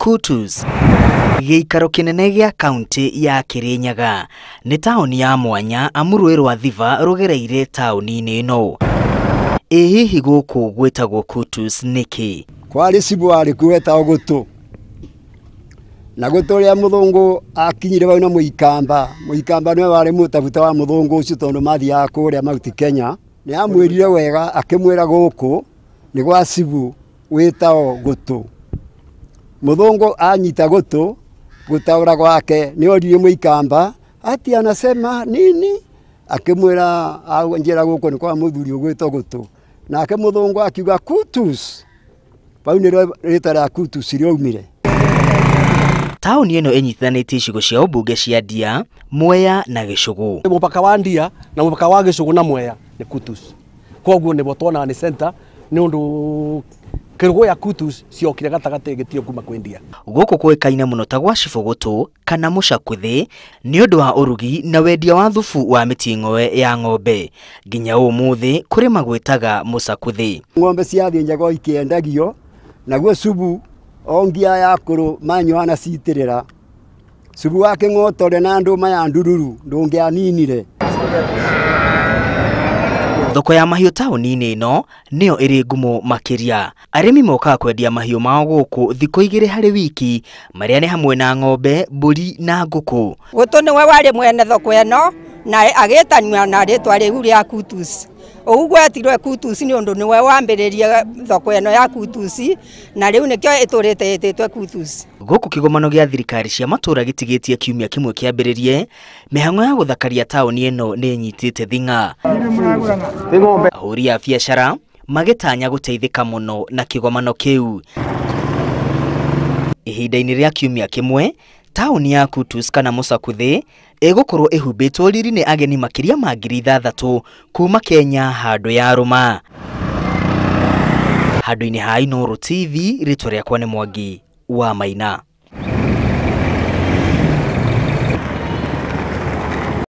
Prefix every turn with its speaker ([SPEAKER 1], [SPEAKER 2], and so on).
[SPEAKER 1] Kutus, gĩikaro kĩnene gĩa kaunti ya Kirinyaga. Nĩ taũni ya mwanya amu rũĩ rwa Thiba rũgereire taũni-inĩ ĩno. Ĩ hihi gũkũ gwĩtagwo Kutus nĩkĩ?
[SPEAKER 2] Kwarĩ cibũ warĩ kuo wetagwo Gũtũ, na Gũtũ ũrĩa mũthũngũ akinyire vau na Mũikamba. Mũikamba nĩwe warĩ mũtabuta wa mũthũngũ ũcio tondũ mathiaga kũrĩa Mount Kenya. Nĩ amwĩrire wega akĩmwĩra gũkũ nĩ gwa cibũ wĩtagwo Gũtũ. Mũthũngũ anyita Gũtũ, gũtaũra gwake nĩ oririe Mũikamba ati anasema nini, akĩmwĩra njĩra gũkũ nĩ kwa mũthuri ũgwĩtwo Gũtũ. Nake mũthũngũ akiuga Kutus. Pau nĩrĩo rĩtwa rĩa Kutus rĩaumire.
[SPEAKER 1] Taũni ĩno ĩnyitithanĩtie icigo cia ũmbunge cia Ndia, Mwea na Gĩcũgũ.
[SPEAKER 3] Mũhaka wa Ndia na mũhaka wa Gĩcũgũ na Mwea nĩ Kutus. Koguo nĩguo tuonaga nĩ center nĩ ũndũ kĩrũgũ ya Kutus ciokire gatagatĩ gĩtio kuma kwĩ Ndia.
[SPEAKER 1] Gũkũ kũĩkaine mũno ta gwa Cibũ Gũtũ kana Mũcakuthĩ nĩ ũndũ wa ũrugi na wendia wa thubu wa mĩting'oe ya ng'ombe. Nginya ũmũthĩ kũrĩ magwĩtaga Mũcakuthĩ.
[SPEAKER 2] Ng'ombe ciathĩnjagwo ikĩendagio, naguo cubu o ngia ya kũrũ manyua na citĩrĩra. Cubu wa kĩng'otore na ndũma ya ndururu ndũngĩaninire.
[SPEAKER 1] Thoko ya mahiũ taũni-inĩ ĩno nĩyo ĩrĩ ngumo makĩria. Arĩmi mokaga kwendia mahiũ mao gũkũ thikũ igĩrĩ harĩ wiki, marĩa nĩ hamwe na ng'ombe, mbũri na ngũkũ.
[SPEAKER 4] Gũtũ nĩwe warĩ mwene thoko ĩno na agĩtanio na rĩtwa rĩu rĩa Kutus. Ũguo etirwe Kutus nĩ ũndũ nĩwe wambĩrĩrie thoko ĩno ya Kutus, na rĩu nĩkĩo ĩtũrĩte ĩtĩtwe Kutus.
[SPEAKER 1] Gũkũ kĩgomano gĩa thirikari cia matũũra gĩtigĩtie kiumia kĩmwe kĩambĩrĩrie, mĩhang'o ya gũthakaria taũni ĩno nĩ ĩnyitĩte thing'a. Ahũri a biacara magĩtanya gũteithĩka mũno na kĩgomano kĩu. Ihinda-inĩ rĩa kiumia kĩmwe, taũni ya Kutus kana Mũcakuthĩ ĩgũkorwo ĩhumbĩtwo riri nĩ ageni makĩria ma 6,000 kuma Kenya handũ ya rũma. Handũ-inĩ ha Inooro TV, rĩtwa rĩakwa nĩ Mwangi wa Maina.